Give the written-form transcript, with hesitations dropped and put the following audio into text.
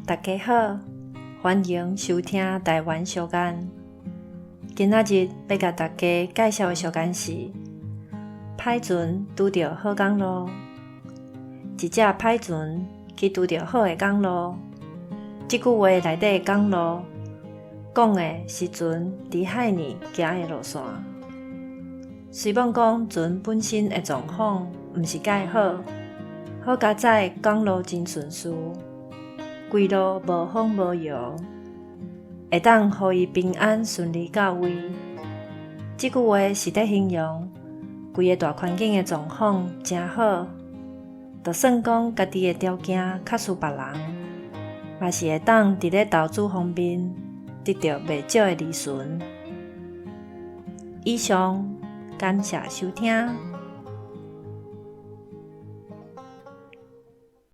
大家好，歡迎收聽台灣小間。今仔日欲共大家介紹的小間是歹船拄著好港路。一隻歹船去拄著好的港路。這句話內底的港路，講的是船佇海裡行的路線。雖罔講船本身的狀況毋是蓋好，好佳哉港路真順遂，規路無風無搖，會當予伊平安順利到位。這句話是咧形容規個大環境的狀況誠好，就算講家己的條件較輸別人，嘛是會當佇咧投資方面得著袂少的利潤。以上，感謝收聽。